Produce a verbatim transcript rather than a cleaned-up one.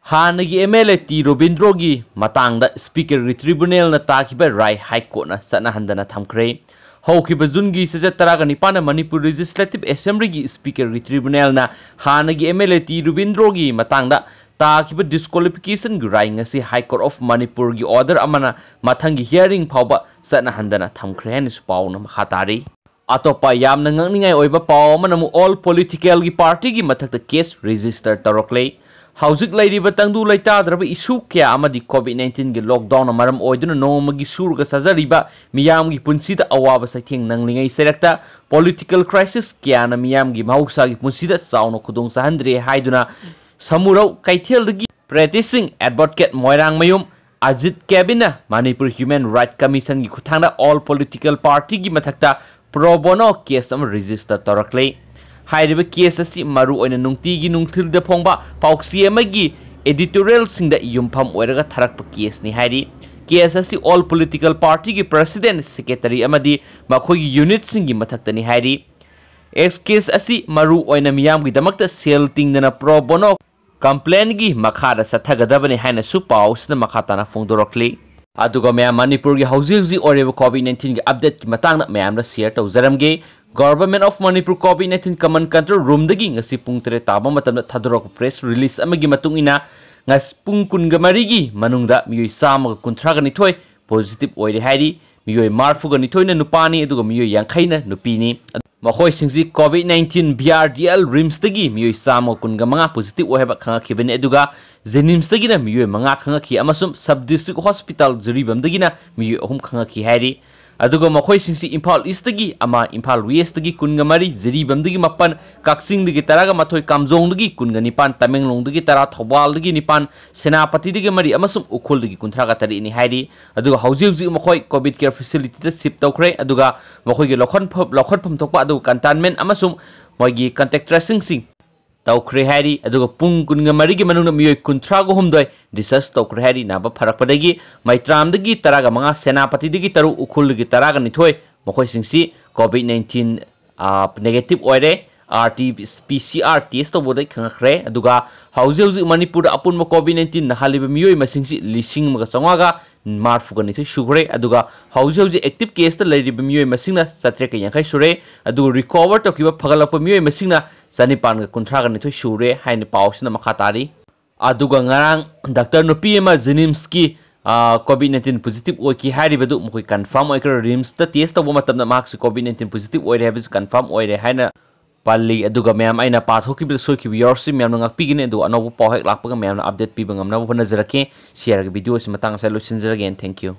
ꯍꯥꯟꯅꯒꯤ MLA T ꯔꯣꯕꯤꯟꯗ꯭ꯔꯣꯒꯤ ꯃꯇꯥꯡꯗ Speakerꯒꯤ Tribunalꯅ ꯇꯥꯈꯤꯕ ꯔꯥꯏ High Courtꯅ ꯆꯠꯅꯍꯟꯗꯅ ꯊꯝꯈ꯭ꯔꯦ꯫ ꯍꯧꯈꯤꯕ Juneꯒꯤ ꯆꯩꯆꯠ ꯇꯔꯥꯒ ꯅꯤꯄꯥꯟꯗ ꯃꯅꯤꯄꯨꯔ Legislative Assemblyꯒꯤ Speakerꯒꯤ Tribunalꯅ ꯍꯥꯟꯅꯒꯤ MLA ꯇꯤ ꯔꯣꯕꯤꯟꯗ꯭ꯔꯣꯒꯤ ꯃꯇꯥꯡꯗ ꯇꯥꯈꯤꯕ disqualificationꯒꯤ ꯔꯥꯏ ꯉꯁꯤ High Court of Manipurꯒꯤ order ꯑꯃꯅ ꯃꯊꯪꯒꯤ hearing ꯐꯥꯎꯕ ꯆꯠꯅꯍꯟꯗꯅ ꯊꯝꯈ꯭ꯔꯦ ꯍꯥꯏꯅꯁꯨ ꯄꯥꯎꯅ ꯃꯈꯥ ꯇꯥꯔꯤ꯫ ꯑꯇꯣꯞꯄ ꯌꯥꯝꯅ ꯉꯛꯅꯤꯡꯉꯥꯏ ꯑꯣꯏꯕ ꯄꯥꯎ ꯑꯃꯅ ꯑꯃꯨꯛ all politicalꯒꯤ partyꯒꯤ ꯃꯊꯛꯇ case register ꯇꯧꯔꯛꯂꯦ꯫ ꯍꯧꯖꯤꯛ ꯂꯩꯔꯤꯕ ꯇꯪꯗꯨ ꯂꯩꯇꯥꯗ꯭ꯔꯕ issue ꯀꯌꯥ ꯑꯃꯗꯤ COVID nineteenꯒꯤ lockdownꯅ ꯃꯔꯝ ꯑꯣꯏꯗꯨꯅ ꯅꯣꯡꯃꯒꯤ ꯁꯨꯔꯒ ꯆꯥꯖꯔꯤꯕ ꯃꯤꯌꯥꯝꯒꯤ ꯄꯨꯟꯁꯤꯗ ꯑꯋꯥꯕ ꯆꯩꯊꯦꯡ ꯅꯪꯂꯤꯉꯩ ꯆꯩꯔꯛꯇ political crisis ꯀꯌꯥꯅ ꯃꯤꯌꯥꯝꯒꯤ ꯃꯍꯧꯁꯥꯒꯤ ꯄꯨꯟꯁꯤꯗ ꯆꯥꯎꯅ ꯈꯨꯗꯣꯡ ꯆꯥꯍꯟꯗ꯭ꯔꯦ ꯍꯥꯏꯗꯨꯅ Samurou ꯀꯩꯊꯦꯜꯗꯒꯤ practicing advocate ꯃꯣꯏꯔꯥꯡꯃꯌꯨꯝ Ajit ꯀꯦꯕꯤꯅ Manipur Human Right Commissionꯒꯤ ꯈꯨꯠꯊꯥꯡꯗ all political partyꯒꯤ ꯃꯊꯛꯇ pro bono case ꯑꯃ register ꯇꯧꯔꯛꯂꯦ꯫ ꯍꯥꯏꯔꯤꯕ case ꯑꯁꯤ ꯃꯔꯨ ꯑꯣꯏꯅ ꯅꯨꯡꯇꯤꯒꯤ ꯅꯨꯡꯊꯤꯜꯗ ꯐꯣꯡꯕ ꯄꯥꯎꯆꯦ ꯑꯃꯒꯤ editorialꯁꯤꯡꯗ ꯌꯨꯝꯐꯝ ꯑꯣꯏꯔꯒ ꯊꯥꯔꯛꯄ caseꯅꯤ ꯍꯥꯏꯔꯤ꯫ Case ꯑꯁꯤ all political partyꯒꯤ president, secretary ꯑꯃꯗꯤ ꯃꯈꯣꯏꯒꯤ unitꯁꯤꯡꯒꯤ ꯃꯊꯛꯇꯅꯤ ꯍꯥꯏꯔꯤ꯫ Case ꯑꯁꯤ ꯃꯔꯨ ꯑꯣꯏꯅ ꯃꯤꯌꯥꯝꯒꯤꯗꯃꯛꯇ ꯁꯦꯜ ꯇꯤꯡꯗꯅ pro bono complaintꯒꯤ ꯃꯈꯥꯗ ꯆꯠꯊꯒꯗꯕꯅꯤ ꯍꯥꯏꯅꯁꯨ ꯄꯥꯎꯁꯤꯅ ꯃꯈꯥ ꯇꯥꯅ ꯐꯣꯡꯗꯣꯔꯛꯂꯤ꯫ ꯑꯗꯨꯒ ꯃꯌꯥꯝ ꯃꯅꯤꯄꯨꯔꯒꯤ ꯍꯧꯖꯤꯛ ꯍꯧꯖꯤꯛ ꯑꯣꯏꯔꯤꯕ COVID nineteenꯒꯤ updateꯀꯤ ꯃꯇꯥꯡꯗ ꯃꯌꯥꯝꯗ share ꯇꯧꯖꯔꯝꯒꯦ꯫ Government of Manipur COVID nineteen command control roomꯗꯒꯤ ꯉꯁꯤ ꯄꯨꯡ ꯇꯔꯦꯠ ꯇꯥꯕ ꯃꯇꯝꯗ ꯊꯥꯗꯣꯔꯛꯄ press release ꯑꯃꯒꯤ ꯃꯇꯨꯡ ꯏꯟꯅ, ꯉꯁꯤ ꯄꯨꯡ ꯀꯨꯟꯒ ꯃꯔꯤꯒꯤ ꯃꯅꯨꯡꯗ ꯃꯤꯑꯣꯏ ꯆꯥꯝꯃꯒ ꯀꯨꯟꯊ꯭ꯔꯥꯒ ꯅꯤꯊꯣꯏ positive ꯑꯣꯏꯔꯦ ꯍꯥꯏꯔꯤ꯫ ꯃꯤꯑꯣꯏ ꯃꯔꯤꯐꯨꯒ ꯅꯤꯊꯣꯏꯅ ꯅꯨꯄꯥꯅꯤ, ꯑꯗꯨꯒ ꯃꯤꯑꯣꯏ ꯌꯥꯡꯈꯩꯅ ꯅꯨꯄꯤꯅꯤ꯫ ꯃꯈꯣꯏꯁꯤꯡꯁꯤ COVID nineteen BRDL RIMSꯇꯒꯤ ꯃꯤꯑꯣꯏ ꯆꯥꯝꯃꯒ ꯀꯨꯟꯒ ꯃꯉꯥ positive ꯑꯣꯏ ꯍꯥꯏꯕ ꯈꯪꯉꯛꯈꯤꯕꯅꯤ, ꯑꯗꯨꯒ JNIMSꯇꯒꯤꯅ ꯃꯤꯑꯣꯏ ꯃꯉꯥ ꯈꯪꯉꯛꯈꯤ ꯑꯃꯁꯨꯡ Sub District Hospital ꯖꯤꯔꯤꯕꯥꯝꯗꯒꯤꯅ ꯃꯤꯑꯣꯏ ꯑꯍꯨꯝ ꯈꯪꯉꯛꯈꯤ ꯍꯥꯏꯔꯤ꯫ ꯑꯗꯨꯒ ꯃꯈꯣꯏꯁꯤꯡꯁꯤ ꯏꯝꯐꯥꯜ Eastꯇꯒꯤ ꯑꯃ, ꯏꯝꯐꯥꯜ Westꯇꯒꯤ ꯀꯨꯟꯒ ꯃꯔꯤ, ꯖꯤꯔꯤꯕꯥꯝꯗꯒꯤ ꯃꯥꯄꯟ, ꯀꯛꯆꯤꯡꯗꯒꯤ ꯇꯔꯥꯒ ꯃꯥꯊꯣꯏ, ꯀꯥꯝꯖꯣꯡꯗꯒꯤ ꯀꯨꯟꯒ ꯅꯤꯄꯥꯟ, ꯇꯃꯦꯡꯂꯣꯡꯗꯒꯤ ꯇꯔꯥ, ꯊꯧꯕꯥꯜꯗꯒꯤ ꯅꯤꯄꯥꯟ, ꯁꯦꯅꯥꯄꯇꯤꯗꯒꯤ ꯃꯔꯤ ꯑꯃꯁꯨꯡ ꯎꯈ꯭ꯔꯨꯜꯗꯒꯤ ꯀꯨꯟꯊ꯭ꯔꯥꯒ ꯇꯔꯦꯠꯅꯤ ꯍꯥꯏꯔꯤ꯫ ꯑꯗꯨꯒ ꯍꯧꯖꯤꯛ ꯍꯧꯖꯤꯛ ꯃꯈꯣꯏ COVID care facilityꯗ shift ꯇꯧꯈ꯭ꯔꯦ꯫ ꯑꯗꯨꯒ ꯃꯈꯣꯏꯒꯤ ꯂꯧꯈꯠꯐꯝ, ꯂꯧꯈꯠꯐꯝ ꯊꯣꯛꯄ ꯑꯗꯨꯒ containment ꯑꯃꯁꯨꯡ ꯃꯣꯏꯒꯤ contact tracingꯁꯤꯡ ꯇꯧꯈ꯭ꯔꯦ ꯍꯥꯏꯔꯤ꯫ ꯑꯗꯨꯒ ꯄꯨꯡ ꯀꯨꯟꯒ ꯃꯔꯤꯒꯤ ꯃꯅꯨꯡꯗ ꯃꯤꯑꯣꯏ ꯀꯨꯟꯊ꯭ꯔꯥꯒ ꯍꯨꯝꯗꯣꯏ discharge ꯇꯧꯈ꯭ꯔꯦ ꯍꯥꯏꯔꯤ꯫ ꯅꯥꯕ ꯐꯔꯛꯄꯗꯒꯤ ꯃꯩꯇ꯭ꯔꯥꯝꯗꯒꯤ ꯇꯔꯥꯒ ꯃꯉꯥ, ꯁꯦꯅꯥꯄꯇꯤꯗꯒꯤ ꯇꯔꯨꯛ, ꯎꯈ꯭ꯔꯨꯜꯗꯒꯤ ꯇꯔꯥꯒ ꯅꯤꯊꯣꯏ, ꯃꯈꯣꯏꯁꯤꯡꯁꯤ COVID nineteen, ꯑ, negative ꯑꯣꯏꯔꯦ꯫ RT-PCR test ꯇꯧꯕꯗ ꯈꯪꯉꯛꯈ꯭ꯔꯦ꯫ ꯑꯗꯨꯒ ꯍꯧꯖꯤꯛ ꯍꯧꯖꯤꯛ ꯃꯅꯤꯄꯨꯔꯗ ꯑꯄꯨꯟꯕ COVID nineteen ꯅꯥꯍꯜꯂꯤꯕ ꯃꯤꯑꯣꯏ ꯃꯁꯤꯡꯁꯤ ꯂꯤꯁꯤꯡ ꯑꯃꯒ ꯆꯥꯝꯃꯉꯥꯒ ꯃꯔꯤꯐꯨꯒ ꯅꯤꯊꯣꯏ ꯁꯨꯈ꯭ꯔꯦ꯫ ꯑꯗꯨꯒ ꯍꯧꯖꯤꯛ ꯍꯧꯖꯤꯛ active caseꯇ ꯂꯩꯔꯤꯕ ꯃꯤꯑꯣꯏ ꯃꯁꯤꯡꯅ ꯆꯥꯇ꯭ꯔꯦꯠꯀ ꯌꯥꯡꯈꯩ ꯁꯨꯔꯦ꯫ ꯑꯗꯨꯒ recover ꯇꯧꯈꯤꯕ, ꯐꯒꯠꯂꯛꯄ ꯃꯤꯑꯣꯏ ꯃꯁꯤꯡꯅ ꯆꯅꯤꯄꯥꯟꯒ ꯀꯨꯟꯊ꯭ꯔꯥꯒ ꯅꯤꯊꯣꯏ ꯁꯨꯔꯦ ꯍꯥꯏꯅ ꯄꯥꯎꯁꯤꯅ ꯃꯈꯥ ꯇꯥꯔꯤ꯫ ꯑꯗꯨꯒ ꯉꯔꯥꯡ ꯗꯥꯛꯇꯔ ꯅꯨꯄꯤ ꯑꯃ JNIMSꯀꯤ, ꯑ, COVID nineteen positive ꯑꯣꯏꯈꯤ ꯍꯥꯏꯔꯤꯕꯗꯨ ꯃꯈꯣꯏ confirm ꯑꯣꯏꯈ꯭ꯔꯦ꯫ RIMSꯇ test ꯇꯧꯕ ꯃꯇꯝꯗ ꯃꯍꯥꯛꯁꯤ COVID nineteen positive ꯑꯣꯏꯔꯦ ꯍꯥꯏꯕꯁꯤ confirm ꯑꯣꯏꯔꯦ ꯍꯥꯏꯅ ꯄꯜꯂꯤ꯫ ꯑꯗꯨꯒ ꯃꯌꯥꯝ, ꯑꯩꯅ ꯄꯥꯊꯣꯛꯈꯤꯕꯗ ꯁꯣꯏꯈꯤꯕ ꯌꯥꯎꯔꯁꯤ ꯃꯌꯥꯝꯅ ꯉꯥꯛꯄꯤꯒꯅꯤ꯫ ꯑꯗꯨꯒ ꯑꯅꯧꯕ ꯄꯥꯎ ꯍꯦꯛ ꯂꯥꯛꯄꯒ ꯃꯌꯥꯝꯅ update ꯄꯤꯕ ꯉꯝꯅꯕ ꯍꯣꯠꯅꯖꯔꯛꯀꯦ꯫ Shareꯒꯤ video ꯑꯁꯤ ꯃꯇꯥꯡ ꯑꯁꯤꯗ ꯂꯣꯏꯁꯤꯟꯖꯔꯒꯦ꯫ And thank you꯫